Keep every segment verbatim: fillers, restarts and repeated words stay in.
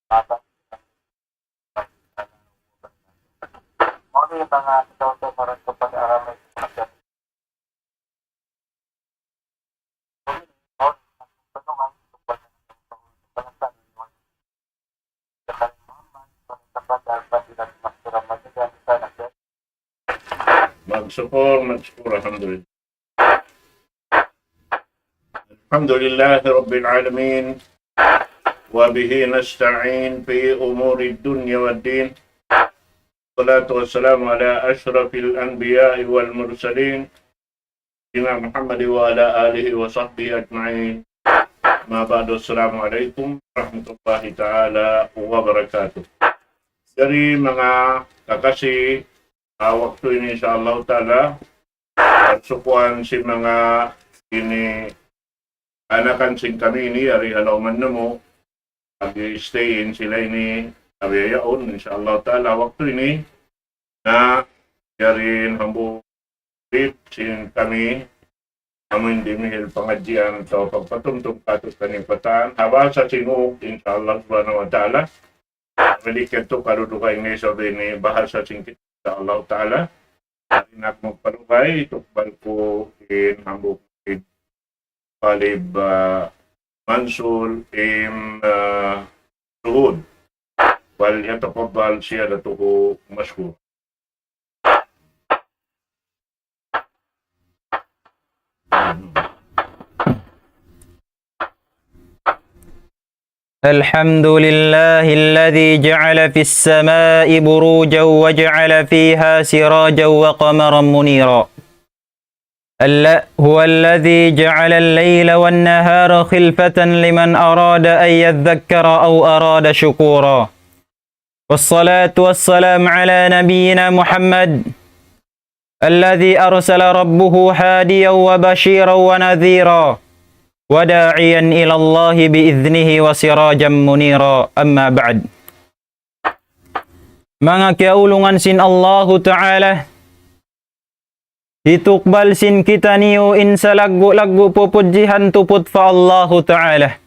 Mawli manga tau-tau maran kapag-aramay. Magsukur, magsukur, alhamdulillah. الحمد لله رب العالمين، وبه نستعين في أمور الدنيا والدين. والصلاة والسلام على أشرف الأنبياء والمرسلين، سيدنا محمد وعلى آله وصحبه أجمعين. أما بعد، السلام عليكم ورحمة الله تعالى وبركاته. Jari manga kakasi, ah, waktu ini insya Allah ta'ala, pagsukuan sin manga ini anakan sin kami ini, yari ha lawm namu', mag-stay in sila ini, sabi yaun, insya Allah ta'ala, waktu ini, na yari hambuuk trip sin kami, amun dimihil pangadjian atawa pagpatumtum kātu' kaniyu katan, ha bahasa sin Huk, insya Allah subhanahu wa ta'ala, balik yadtu kalu dugaing ini sabi ini bahasa sin kita, insya Allah ta'ala, Ari na aku magpalugay, tukbal ku in hambuuk talib, ah, Mansul in, ah, Suhud. فليتفضل سيادته مشكورا. الحمد لله الذي جعل في السماء بروجا وجعل فيها سراجا وقمرا منيرا. ال-، هو الذي جعل الليل والنهار خلفة لمن أراد أن يذكر أو أراد شكورا. والصلاة والسلام على نبينا محمد الذي أرسل ربه هاديا وبشيرا ونذيرا وداعيا إلى الله بإذنه وسراجا منيرا. أما بعد. Manga kiyaulungan sin Allahu Ta'ala, hitukbal sin kitaniyu in salaggu'-laggu' pupudjihan tuput pa Allahu Ta'ala.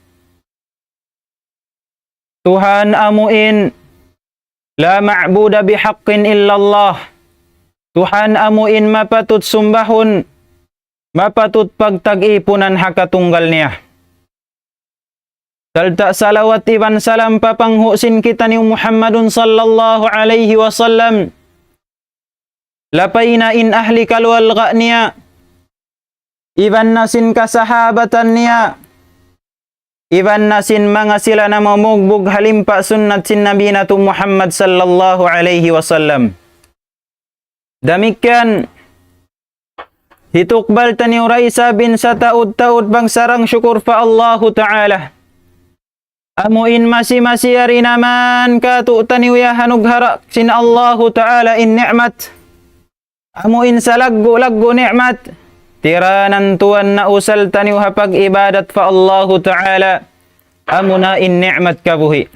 Tuhan amu in لا معبود بحق إلا الله. Tuhan amu in mapatut sumbahun, mapatut pagtag-ipunan ha katunggal niya. Sarta' salawat iban salam pa panghu' sin kitaniyu Muhammadun sallallahu alayhi wasallam. Lapay na in ahli kaluwarga niya, iban na sin kasahabatan niya, iban na sin manga sila namamugbug ha limpa' sunnat sin Nabi natu' Muhammad sallallahu alayhi wasallam. Damikkiyan, hitukbal taniyu da isab in sataud-taud pagsarang-sukur pa Allahu Ta'ala. Amu in masi-masi yari na man kātu'niyu iyanughara sin Allahu Ta'ala in ni'mat. Amu in salaggu'-laggu' ni'mat. Tiranan tuwan na usal taniyu ha pag-ibadat pa Allahu Ta'ala. Amuna in ni'mat kabuhi'.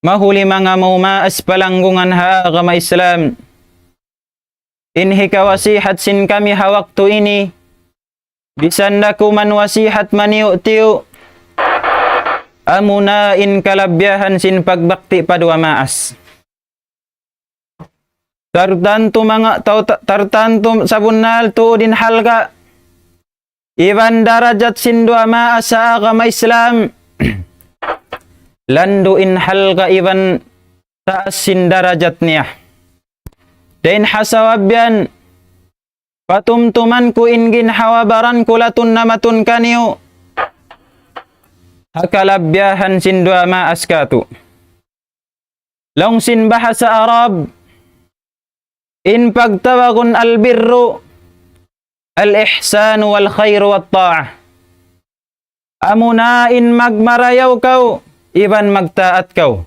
Mahuli manga maumaas palanggungan ha agama Islam. In hikawasihat sin kami ha waktu ini, bisan da kuman wasihat maniyu'-tiyu', amuna in kalabihan sin pagbakti pa duwa maas. Tartantu manga tau, ta-, tartantu sabunnal tuud in halga' iban darajat sin duwa maas ha agama Islam. Landu' in halga' iban taas sin darajat niya. Dayn ha sabab yan, patumtuman ku in ginhawa-baran ku latun namatun kaniyu ha kalabihan sin duwa maas kātu'. Laung sin bahasa Arab, in pagtawagun البر الإحسان والخير والطاعة. Amuna in magmarayaw kaw, iban magtaat kaw.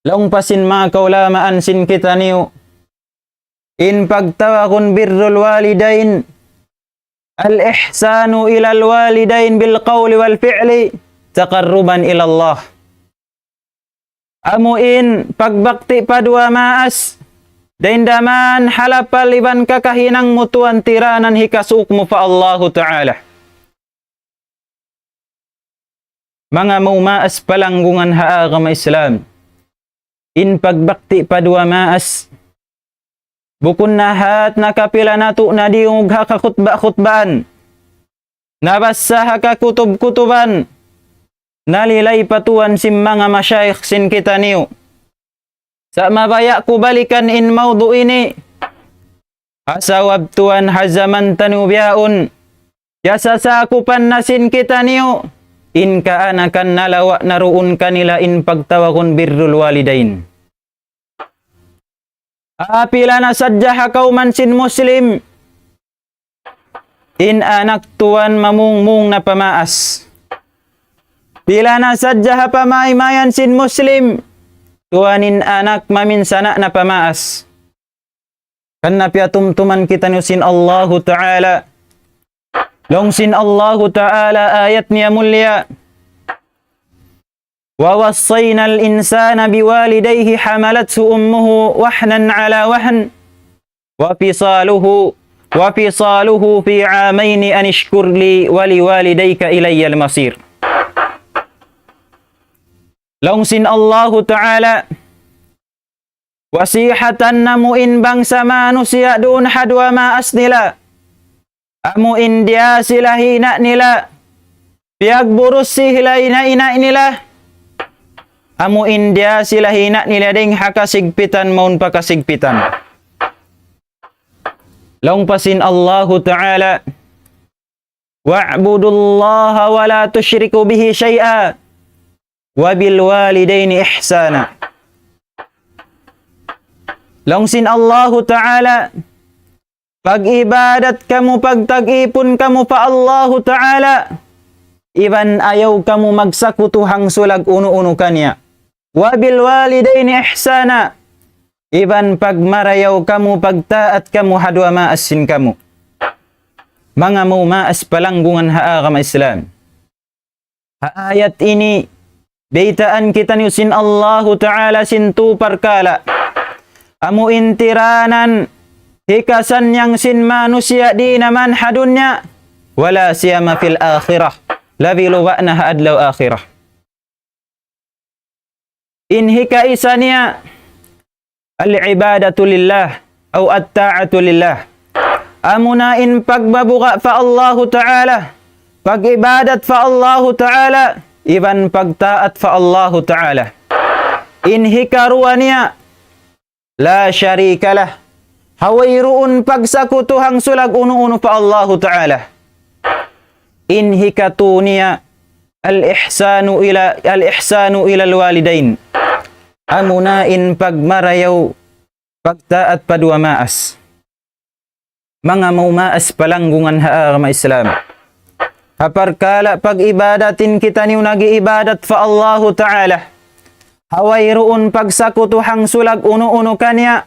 Laung pa sin manga kaulamaan sin kitaniyu, in pagtawagun بر الوالدين الإحسان إلى الوالدين بالقول والفعل تقربا إلى الله. Amu in pagbakti pa duwa maas, dayn da man ha lapal iban kakahinang mu tuwan tiranan hikasuuk mu pa Allahu Ta'ala. Manga maumaas palanggungan ha agama Islam. In pagbakti pa duwa maas. Bukun na hat nakapila natu' nadiyungug ha kakhutba-khutbaan. Nabassa ha kakutub-kutuban. Nalilay pa tuwan sin manga mashayikh sin kitaniyu. Sa' mabaya' ku balikan in mawdu' ini. Ha sabab tuwan ha jaman taniyu bihaun. Kiyasasakupan na sin kitaniyu. In kaanakan nalawa' na duun kanila in pagtawagun birrul walidain. Apabila na sadja ha kawman sin Muslim. In anak tuwan mamungmung na pa maas. Pila na sadja ha pamaymayan sin Muslim. Tuwan in anak maminsana' na pa maas. Karna' piyatumtuman kitaniyu sin Allahu Ta'ala. Laung sin Allahu Ta'ala ayat niya mulia. ووصينا الإنسان بوالديه حملته أمه وهنا على وهن وفصاله وفصاله في عامين أن اشكر لي ولوالديك إلي المصير. Laung sin Allahu Ta'ala, wasiyatan namu' in bangsa manusiya' duun ha duwa maas nila. Amu in diya sila ha ina' nila. Piyagburus sila ha ina', ina' nila. Amu in diya sila ha ina' nila dayng ha kasigpitan mawn pa kasigpitan. Laung pa sin Allahu Ta'ala, واعبدوا الله ولا تشركوا به شيئا وبالوالدين إحسانا. Laung sin Allahu Ta'ala, pag-ibadat kamu, pagtag-ipun kamu pa Allahu Ta'ala, iban ayaw kamu magsakutu hangsulag unu-unu kaniya. وبالوالدين إحسانا. Iban pagmarayaw kamu, pagtaat kamu ha duwa maas sin kamu. Manga maumaas palanggungan ha agama Islam. Ha ayat ini, baytaan kitaniyu sin Allahu Ta'ala sin tū parkala'. Amu in tiranan, hikasannyang sin manusiya' di' naman ha dunya, ولا سيما في الآخرة. Labi luba' na ha adlaw akhirat. In hikaisa niya, العبادة لله أو الطاعة لله. Amuna in pagbabuga' pa Allahu Ta'ala, pag-ibadat pa Allahu Ta'ala, iban pagtaat pa Allahu Ta'ala. In hikaruwa niya, لا شريك له. Ha wayruun pagsakutu hangsulag unu-unu pa Allahu Ta'ala. In hikatū niya, الإحسان إلى، الإحسان إلى الوالدين. Amuna in pagmarayaw, pagtaat pa duwa maas. Manga maumaas palanggungan ha agama Islam. Ha parkala' pag-ibadatin kitaniyu nag-iibadat pa Allahu Ta'ala. Ha wayruun pagsakutu hangsulag unu-unu kaniya.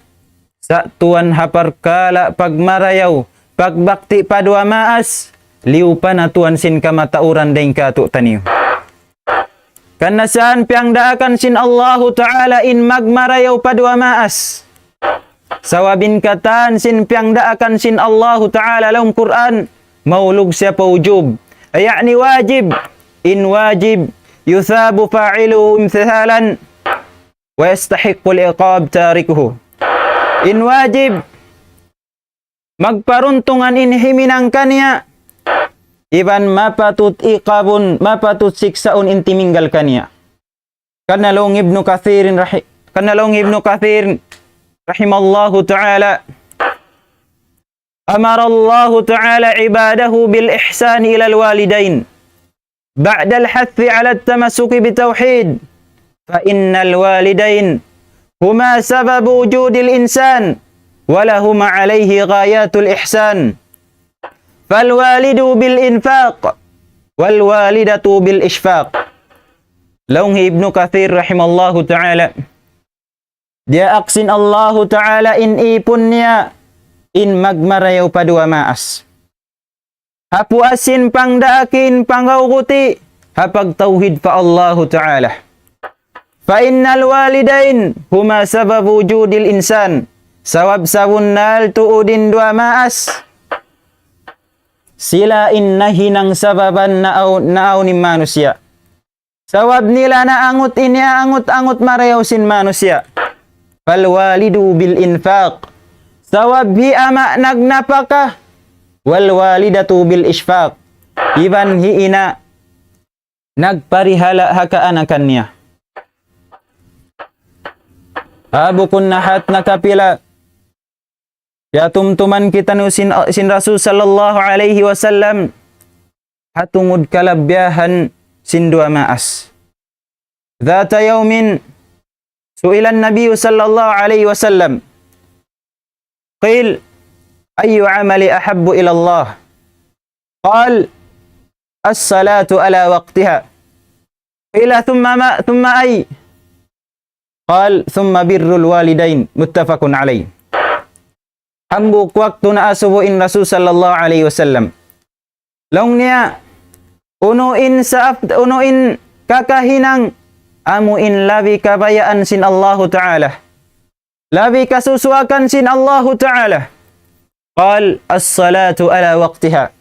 Sa' tuwan ha parkala' pagmarayaw, pagbakti pa duwa maas, liyupa na tuwan sin kamatauran dayng kātu'niyu. Karna' saan piyagdaakan sin Allahu Ta'ala in magmarayaw pa duwa maas. Sabab in katan sin piyagdaakan sin Allahu Ta'ala lawm Qur'an, maulug siya pa wujub. Ya'ni wajib. In wajib, يثاب فاعله امتثالا ويستحق العقاب تاركه. In wajib, magparuntungan in himinang kaniya, iban mapatut iqabun, mapatut siksaun in timinggal kaniya. Karna' laung Ibnu Kathirin rahi-, karna' laung Ibnu Kathirin rahimallahu ta'ala, أمر الله تعالى عباده بالإحسان إلى الوالدين بعد الحث على التمسك بالتوحيد، فإن الوالدين هما سبب وجود الإنسان، ولهما عليه غايات الإحسان، فالوالد بالإنفاق، والوالدة بالإشفاق. Laung hi Ibnu Kathir rahimahullahu ta'ala, diyaak sin Allahu Ta'ala in īpun niya in magmarayaw pa duwa maas. Ha puas sin pangdaak in pangawguti ha pagtawhid pa Allahu Ta'ala. فإن الوالدين هما سبب وجود الإنسان. Sabab sabunnal tuud in duwa maas, sila in nahinang sababan naaw-, naawn in manusiya'. Sabab nila na angut ini angut-angut marayaw sin manusiya'. فالوالد بالإنفاق. Sabab hi ama' nagnapaka. والوالدة بالإشفاق. Iban hi ina' nagparihala' ha kaanakan niya. Ha bukun na hat nakapila, piyatumtuman kitaniyu sin, sin Rasul sallallahu alayhi wasallam, ha tungud kalabihan sin duwa maas. ذات يوم سئل النبي صلى الله عليه وسلم، قيل: أي العمل أحب إلى الله؟ قال: الصلاة على وقتها. قيل: ثم ما، ثم أي؟ قال: ثم بر الوالدين. متفق عليه. Hambuuk waktu naasubu in Rasul sallallahu alayhi wasallam. Laung niya, unu in sa-, unu in kakahinang amu in labi kabayaan sin Allahu Ta'ala. Labi kasusuwakan sin Allahu Ta'ala. قال: الصلاة على وقتها.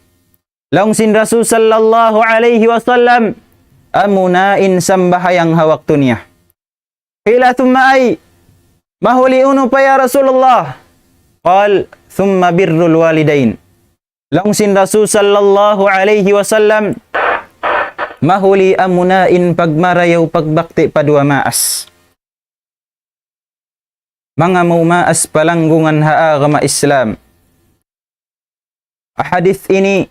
Laung sin Rasul sallallahu alayhi wasallam, amuna in sambahayang ha waktu niya. قيل: ثم أي؟ Mahuli unu pa ya Rasulullah? قال: ثم بر الوالدين. Laung sin Rasul sallallahu alayhi wasallam, mahuli amuna in pagmarayaw pagbakti pa duwa maas. Manga maumaas palanggungan ha agama Islam. Ha hadith ini,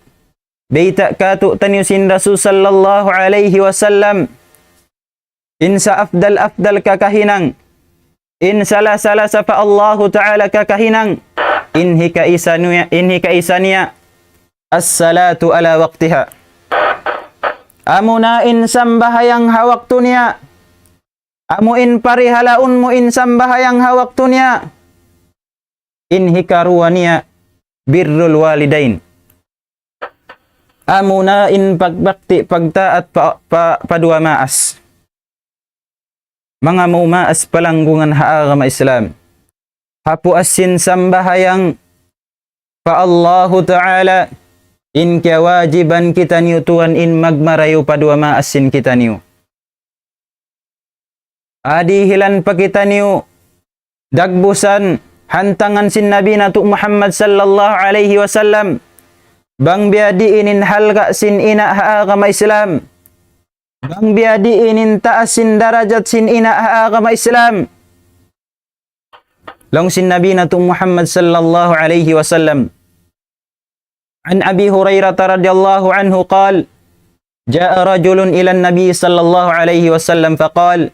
bayta' kātu'niyu sin Rasul sallallahu alayhi wasallam, in sa afdal-afdal kakahinang, in sala-sala sa pa Allahu Ta'ala kakahinang, in hikaisa niya, in hikaisa niya, الصلاة على وقتها. Amuna in sambahayang ha waktu niya, amu in parihalaun mu in sambahayang ha waktu niya. In hikaruwa niya, بر الوالدين. Amuna in pagbakti, pagtaat pa, pa, pa duwa maas. Manga maumaas palanggungan ha agama Islam. Ha puas sin sambahayang pa Allahu Ta'ala, in kiyawajiban kitaniyu tuwan in magmarayaw pa duwa maas sin kitaniyu. Adihilan pa kitaniyu, dagbusan, hantangan sin Nabi natu' Muhammad sallallahu alayhi wasallam. Bang biyadiin in halga' sin ina' ha agama Islam. Bang biyadiin in taas sin darajat sin ina' ha agama Islam. Laung sin Nabi natu' Muhammad sallallahu alayhi wasallam. عن أبي هريرة رضي الله عنه قال: جاء رجل إلى النبي صلى الله عليه وسلم فقال: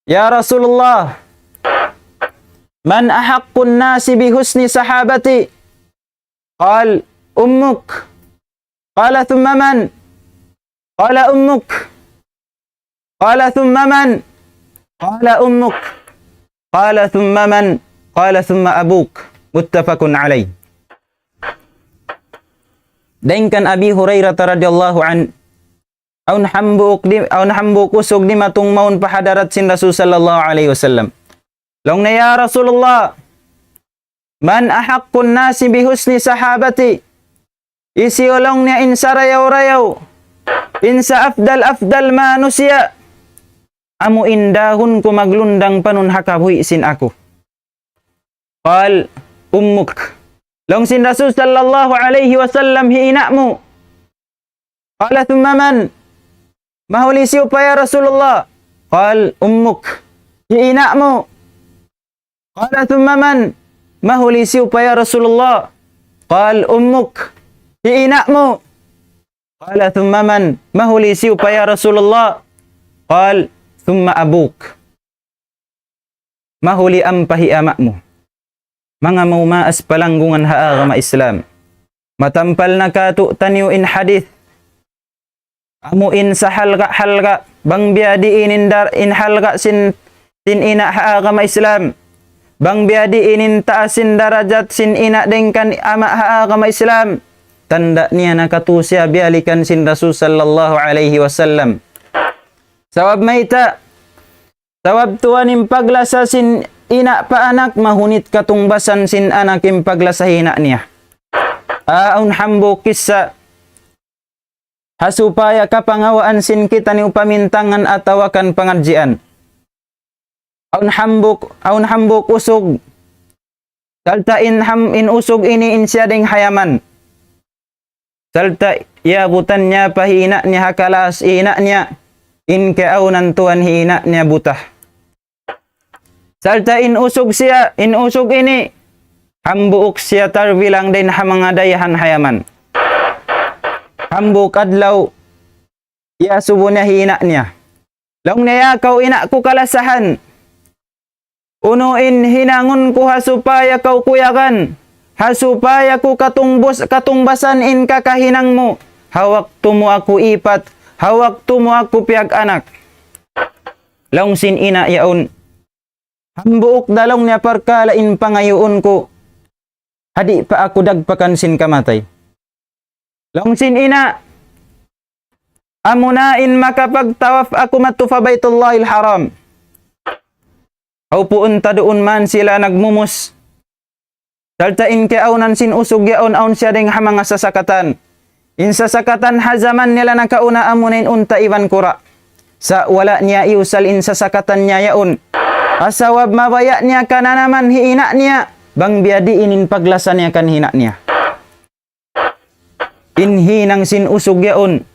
يا رسول الله، من أحق الناس بحسن صحابتي؟ قال: أمك. قال: ثم من؟ قال: أمك. قال: ثم من؟ قال: أمك. قال: ثم من؟ قال: ثم أبوك. متفق عليه. Dayn kan Abi Hurairah radhiyallahu anhu, awn hambuuk di-, awn hambuuk usug dimatung mawn pa hadarat sin Rasul sallallahu alayhi wasallam. Laung niya, "Ya Rasulullah, من أحق الناس بحسن صحابتي؟" Hisiyu laung niya in sarayaw-rayaw, in sa-afdal-afdal manusiya', amu in dahun ku maglundang panun ha kabuhi' sin aku. قال: أمك. Laung sin Rasul sallallahu alayhi wasallam, hi ina' mu. قال: ثم من؟ Mahuli hisiyu pa ya Rasulullah? قال: أمك. Hi ina' mu. قال: ثم من؟ Mahuli hisiyu pa ya Rasulullah? قال: أمك. Hi ina' mu. قال: ثم من؟ Mahuli hisiyu pa ya Rasulullah? قال: ثم أبوك. Mahuli ampa hi ama' mu. Manga maumaas palanggungan ha agama Islam. Matampal na kātu'niyu in hadith. Amu in sahalga'-halga', bang biyadiin in dar-, in halga' sin, sin ina' ha agama Islam. Bang biyadiin in taas sin darajat sin ina' dayn kan ama' ha agama Islam. Tanda' niya nakatusiya biyalikan sin Rasul sallallahu alayhi wasallam. Sabab mayta', sabab tuwan in paglasa sin ina' pa anak, mahunit katungbasan sin anak in paglasa ina' niya. Awn hambuuk kissa. ha supaya kapangawaan sin kitaniyu pamintangan atawa kan pangadjian. Awn hambuuk, awn hambuuk usug. Sarta' in ham-, in usug ini in siya dayng ha Yaman. Sarta' iyaabutan niya pa hi ina' niya ha kalas hi ina' niya, in kaawnan tuwan hi ina' niya buta. Sarta' in usug siya, in usug ini, hambuuk siya tarbilang dayn ha manga dayahan ha Yaman. Hambuuk adlaw, iyasubu niya hi ina' niya. Laung niya, "Ya kaw ina' ku kalasahan. Unu in hinangun ku ha supaya kaw kuyagan, ha supaya ku katungbus-, katungbasan in kakahinang mu, ha waktu mu aku ipat, ha waktu mu aku piyag-anak." Laung sin ina' yaun, "Hambuuk da laung niya parkala' in pangayuun ku, ha di' pa aku dagpakan sin kamatay." Laung sin ina', "Amuna in makapagtawaf aku madtu pa Baytullahil Haram." Hawpuun ta duun man sila nagmumus. Sarta' in kaawnan sin usug yaun awn siya dayng ha manga sasakatan. In sasakatan ha jaman nila nakauna amuna in unta' iban kura'. Sa' wala' niya iyusal in sasakatan niya yaun. Sabab mabaya' niya kananaman hi ina' niya, bang biyadiin in paglasa niya kan hi ina' niya. In hinang sin usug yaun,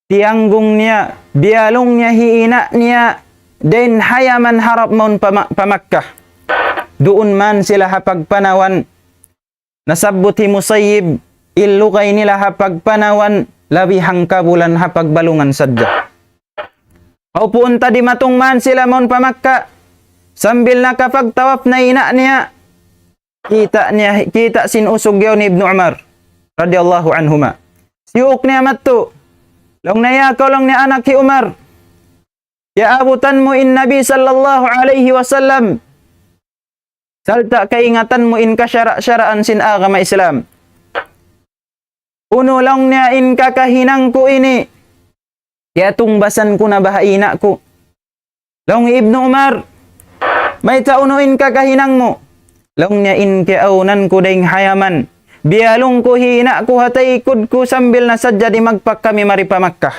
tiyanggung niya, biyalung niya hi ina' niya, dayn ha Yaman harap mawn pa Ma-, pa Makkah. Duun man sila ha pagpanawan, nasabbut hi Musayyib, in lugay nila ha pagpanawan, labi hangka bulan ha pagbalungan sadja. Hawpuun ta dimatung man sila mawn pa Makkah, sambil nakapagtawaf na ina' niya, kita' niya, kita' sin usug yaun hi Ibnu Umar, radiyallahu anhuma. Siyuk niya madtu. Laung niya, "Ya kaw," laung niya, "anak hi Umar, iyaabutan mu in Nabi sallallahu alayhi wasallam. Sarta' kaingatan mu in kasara'-saraan sin agama Islam. Unu," laung niya, "in kakahinang ku ini, kiyatungbasan ku na baha' ina' ku?" Laung hi Ibnu Umar, "Mayta' unu in kakahinang mu?" Laung niya, "In kaawnan ku dayng ha Yaman, biyalung ku hi ina' ku ha taykud ku sambil na sadja dimagpak kami mari pa Makkah."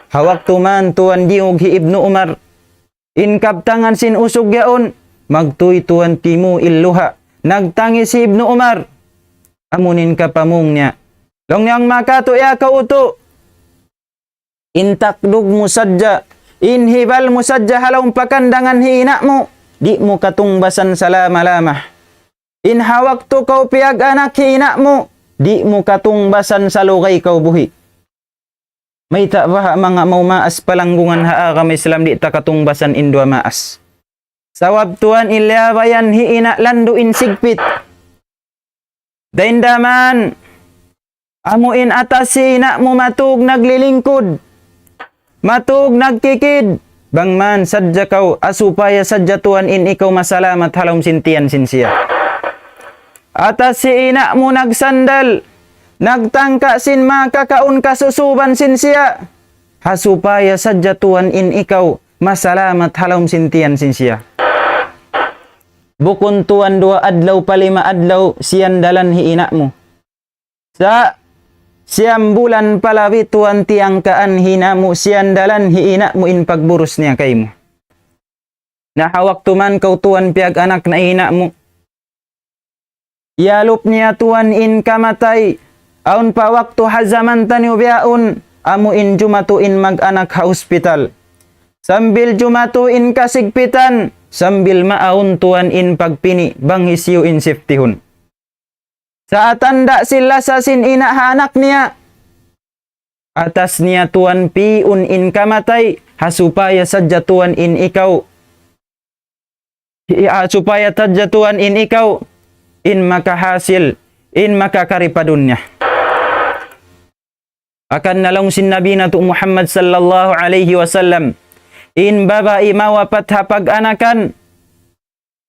Ha waktu man tuwan diyug hi Ibnu Umar, in kabtangan sin usug yaun, magtuy tuwan timu' in luha'. Nagtangis hi Ibnu Umar. Amu in kapamung niya. Laung niya, "Hangkan makatu' ya kaw utu'. In takdug mu sadja, in hibal mu sadja ha lawm pakandangan hi ina' mu, di' mu katungbasan salama-lama. In ha waktu kaw piyag-anak hi ina' mu, di' mu katungbasan salugay kaw buhi'." Mayta' baha' manga maumaas palanggungan ha agama Islam di' ta katungbasan in duwa maas. Sabab tuwan in liyabayan hi ina' landu' in sigpit. Dayn da man, amu in atas hi ina' mu matug naglilingkud, matug nagkikid, bang man sadja kaw, ha supaya sadja tuwan in ikaw masalamat ha lawm sin tiyan sin siya. Atas hi ina' mu nagsandal, nagtangka sin makakaun kasusuban sin siya, ha supaya sadja tuwan in ikaw masalamat ha lawm sin tiyan sin siya. Bukun tuwan duwa adlaw pa lima adlaw siyandalan hi ina' mu. Sa' siyam bulan pa labi tuwan tiyangkaan hi ina' mu, siyandalan hi ina' mu in pagburus niya kaymu. Na ha waktu man kaw tuwan piyag-anak na ina' mu, iyalup niya tuwan in kamatay. Awn pa waktu ha jaman taniyu bihaun, amu in jumatu in mag-anak ha hospital. Sambil jumatu in kasigpitan, sambil maawn tuwan in pagpini' bang hisiyu in siftihun. Sa' tanda' sin lasa sin ina' ha anak niya. Atas niya tuwan pi'un in kamatay, ha supaya sadja tuwan in ikaw. Ha supaya sadja tuwan in ikaw, in makahasil, in makakari pa dunya. Hangkan na laung sin Nabi natu' Muhammad sallallahu alayhi wasallam, in babai mawapat ha pag-anakan,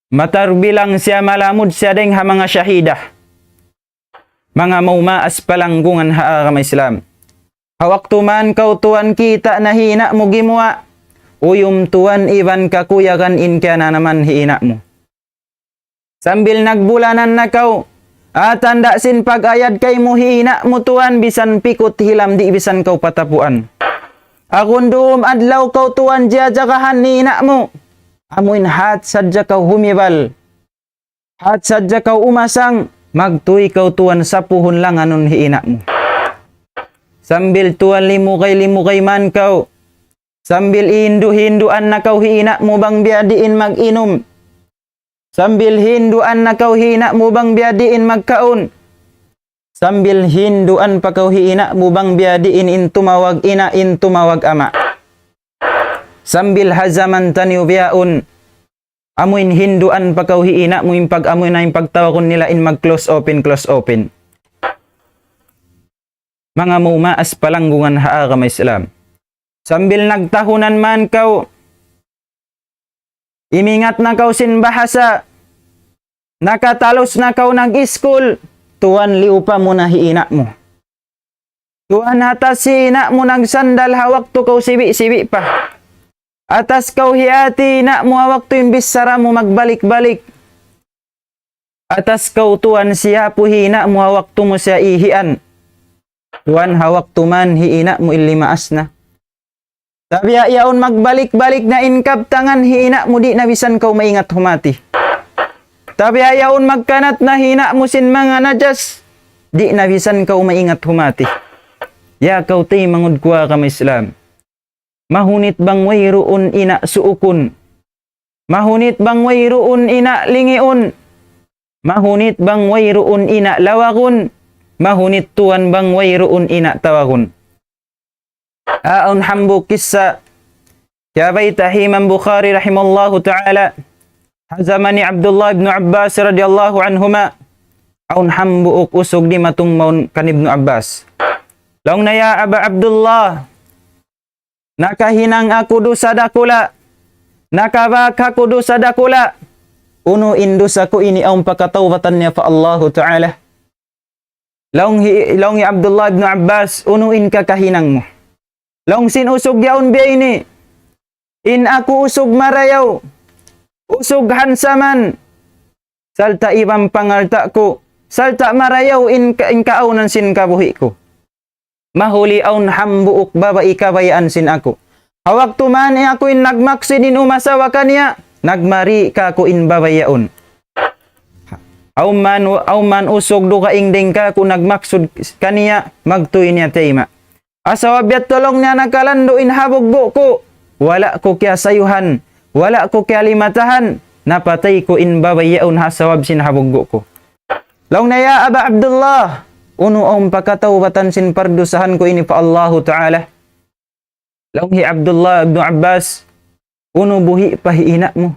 matarbilang siya, malamud siya dayng ha manga shahidah. Manga maumaas palanggungan ha agama Islam. Ha waktu man kaw tuwan kita' na hi ina' mu gimuwa', uyum tuwan iban kakuyagan in kiyananaman hi ina' mu. Sambil nagbulanan na kaw, Tanda' sin pag-ayad kaymu hi ina' mu tuwan, bisan pikut hilam di' bisan kaw patapuan. Agun dum adlaw kaw tuwan jajagahan ni ina' mu. Amuin hat sadja kaw humibal. Hat sadja kaw umasang, magtuy kaw tuwan sapuhun langanun hi ina' mu. Sambil tuwan limugay-limugay man kaw. Sambil hindu-hinduan na kaw hi ina' mu bang biyadiin mag-inum. Sambil hinduan na kaw hi ina' mu bang biyadiin magkaun. Sambil hinduan pa kaw hi ina' mu bang biyadiin in tumawag ina', in tumawag ama'. Sambil ha jaman taniyu biyaun, amuin hinduan pa kaw hi ina' mu in pag-amuin na in pagtawagun nila in mag-close open, close open. Manga maumaas palanggungan ha agama Islam. Sambil nagtahunan man kaw, imingat na kaw sin bahasa, nakatalus na kaw nag-iskul, tuwan liyupa mu na hi ina' mu. Tuwan hatas hi ina' mu nagsandal ha waktu kaw sibi'-sibi' pa. Hatas kaw hiyati ina' mu ha waktu in bichara mu magbalik-balik. Hatas kaw tuwan siyapu hi ina' mu ha waktu mu siya ihian. Tuwan ha waktu man hi ina' mu in limaas na. Tabiya' yaun magbalik-balik na in kabtangan hi ina' mu di' na bisan kaw maingat humati. Tabiya' yaun magkanat na hi ina' mu sin manga najas, di' na bisan kaw maingat humati. Ya kaw taymanghud ku ha agama Islam. Mahunit bang wayruun ina' suukun. Mahunit bang wayruun ina' lingiun. Mahunit bang wayruun ina' lawagun. Mahunit tuwan bang wayruun ina' tawagun. Awn hambuuk kissa, kiyabayta' hi Imam Bukhari rahimahullahu ta'ala, ha jaman hi Abdullah ibn Abbas radiyallahu anhuma, awn hambuuk usug dimatung mawn kan Ibnu Abbas. Laung niya, "Ya Aba Abdullah, nakahinang aku dusa dakula', nakabak aku dusa dakula', unu in dusa ku ini awn pa katawbatan niya pa Allahu Ta'ala?" Laung hi, laung hi Abdullah ibn Abbas, "Unu in kakahinang mu?" Laung sin usug yaun biya' ini, "In aku usug marayaw, usug hansaman, sarta' iban pangalta' ku, sarta' marayaw in ka-, in kaawnan sin kabuhi' ku. Mahuli awn hambuuk babai kabayaan sin aku. Ha waktu man aku in nagmaksud in umasawa kaniya, nagmari kaku' in babai yaun. Awn man, awn man usug dugaing dayn kaku' nagmaksud kaniya, magtuy niya tayma'. Sabab biya' ha yan laung niya nakalandu' in ha buggu' ku, wala' ku kiyasayuhan, wala' ku kiyalimatahan, napatay ku in babai yaun ha sabab sin ha buggu' ku." Laung niya, "Ya Aba Abdullah, unu awn pa katawbatan sin pardusahan ku ini pa Allahu Ta'ala?" Laung hi Abdullah ibn Abbas, "Unu buhi' pa hi ina' mu?"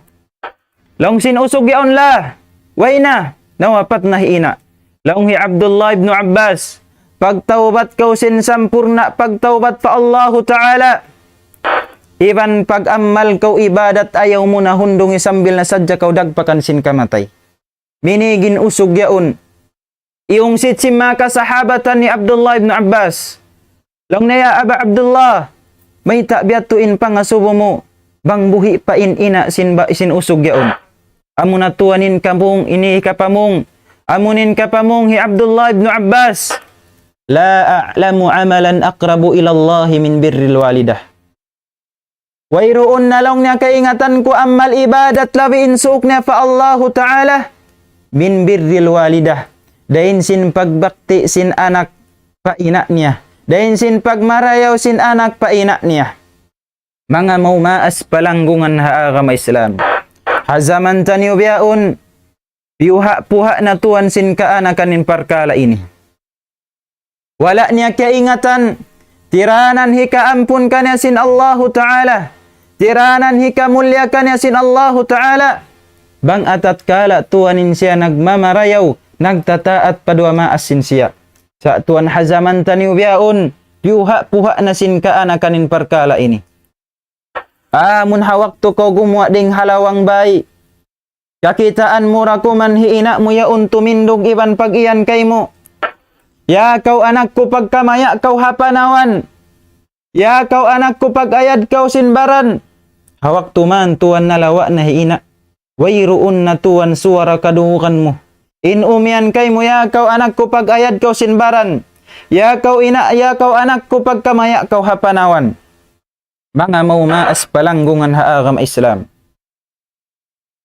Laung sin usug yaun, "La, way na, nawapat na hi ina'." Laung hi Abdullah ibn Abbas, "Pagtawbat kaw sin sampurna' pagtawbat pa Allahu Ta'ala, iban pag-amal kaw ibadat ayaw mu na hundungi sambil na sadja kaw dagpakan sin kamatay." Minīg in usug yaun. Iyungsit sin manga kasahabatan hi Abdullah ibn Abbas. Laung niya, "Ya Aba Abdullah, mayta' biya' ha yan in pangasubu mu, bang buhi' pa in ina' sin ba-, sin usug yaun?" Amuna tuwan in kapamung, ini kapamung. Amuin kapamung hi Abdullah ibn Abbas, "لا أعلم عملا أقرب إلى الله من بر الوالدة." Wayruun na laung niya kaingatan ku amal ibadat labi in suuk niya pa Allahu Ta'ala, من بر الوالدة. Dayn sin pagbakti sin anak pa ina' niya. Dayn sin pagmarayaw sin anak pa ina' niya. Manga maumaas palanggungan ha agama Islam. Ha jaman taniyu bihaun, piyuha'-puha' na tuwan sin kaanakan in parkala' ini. Wala' niya kiyaingatan, tiranan hikaampun kaniya sin Allahu Ta'ala, tiranan hikamulliya kaniya sin Allahu Ta'ala. Bang atatkala tuwan in siya nagmamarayaw, nagtataat pa duwa maas sin siya. Sa' tuwan ha jaman taniyu bihaun, piyuha'-puha' na sin kaanakan in parkala' ini. Amun ha waktu kaw gumuwa' dayn ha lawang bay, kakitaan mu ra kuman hi ina' mu yaun tumindug iban pag-iyan kaymu. "Ya kaw anak ku, pagkamaya' kaw ha panawan. Ya kaw anak ku, pag-ayad kaw sin baran." Ha waktu man tuwan nalawa' na hi ina'. Wayruun na tuwan suwara kadungugan mu. In umiyan kaymu, ya kaw anak ku, pag-ayad kaw sin baran. Ya kaw ina', ya kaw anak ku, pagkamaya' kaw ha panawan. Manga maumaas palanggungan ha agama Islam.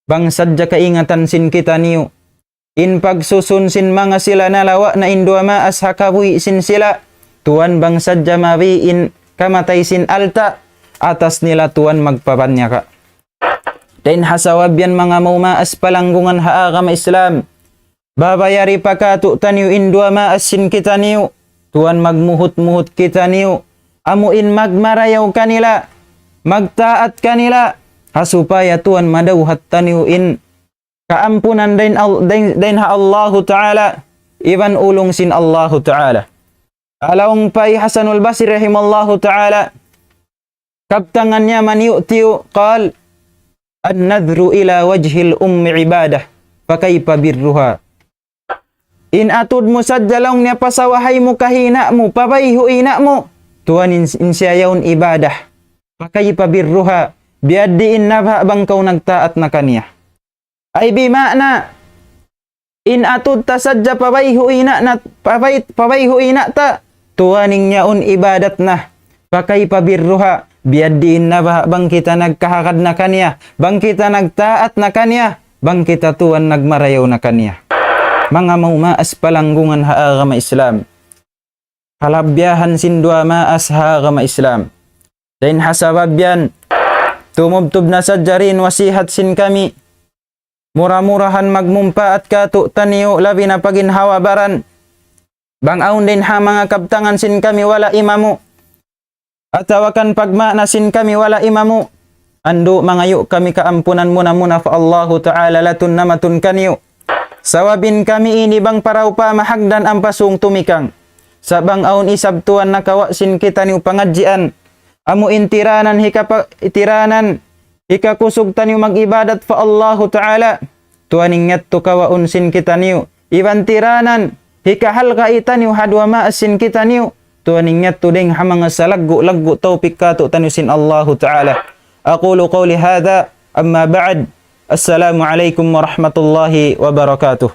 Bang sadja kaingatan sin kitaniyu in pagsusun sin manga sila nalawa' na in duwa maas ha kabuhi' sin sila, tuwan bang sadja mabi in kamatay sin alta', atas nila tuwan magpabanyaka. Dayn ha sabab yan manga maumaas palanggungan ha agama Islam. Babayari pa katu'taniyu in duwa maas sin kitaniyu. Tuwan magmuhut-muhut kitaniyu. Amu in magmarayaw kanila. Magtaat kanila. Ha supaya tuwan madawhat taniyu in kaampunan dayn, al- dayn, dayn ha Allahu Ta'ala. Iban ulung sin Allahu Ta'ala. Laung pa hi Hasanul Basri rahimallahu ta'ala, kabtangan niya maniyu-tiyu, قال: النذر إلى وجه الأم عبادة، فكيف برها؟ In atud mu sadja, laung niya, pasawahay mu ka ha ina' mu, pabayhu' ina' mu, tuwan in, in siya yaun ibadah. فكيف برها؟ Biyadiin na baha' bang kaw nagtaat na kaniya. Ay bima'na, in atud ta sadja pabayhu' ina' na, pabay-, pabayhu' ina' ta, tuwan in yaun ibadat na. فكيف برها؟ Biyadiin na baha' bang kita nagkahagad na kaniya, bang kita nagtaat na kaniya, bang kita tuwan nagmarayaw na kaniya. Manga maumaas palanggungan ha agama Islam. Kalabihan sin duwa maas ha agama Islam. Dayn ha sabab yan, tumubtub na sadja in wasihat sin kami. Mura-murahan magmumpaat katu'taniyu labi na pa ginhawa-baran. Bang awn dayn ha manga kabtangan sin kami wala' imamu, atawa kan pagmaana sin kami wala' imamu, andu' mangayu' kami kaampunan muna-muna pa Allahu Ta'ala latun na matun kaniyu. Sabab in kami ini bang paraupa mahagdan ampa sung tumikang. Sa' bang awn isab tuwan nakawa' sin kitaniyu pangadjian. Amu in tiranan hikapa-, tiranan hikakusug taniyu mag-ibadat pa Allahu Ta'ala. Tuwan in yadtu kawaun sin kitaniyu. Iban tiranan hikahalga' taniyu ha duwa maas sin kitaniyu. Tuwan in yadtu dayn ha manga salaggu'-laggu' tawpik katu'taniyu sin Allahu Ta'ala. أقول قولي هذا، أما بعد، السلام عليكم ورحمة الله وبركاته.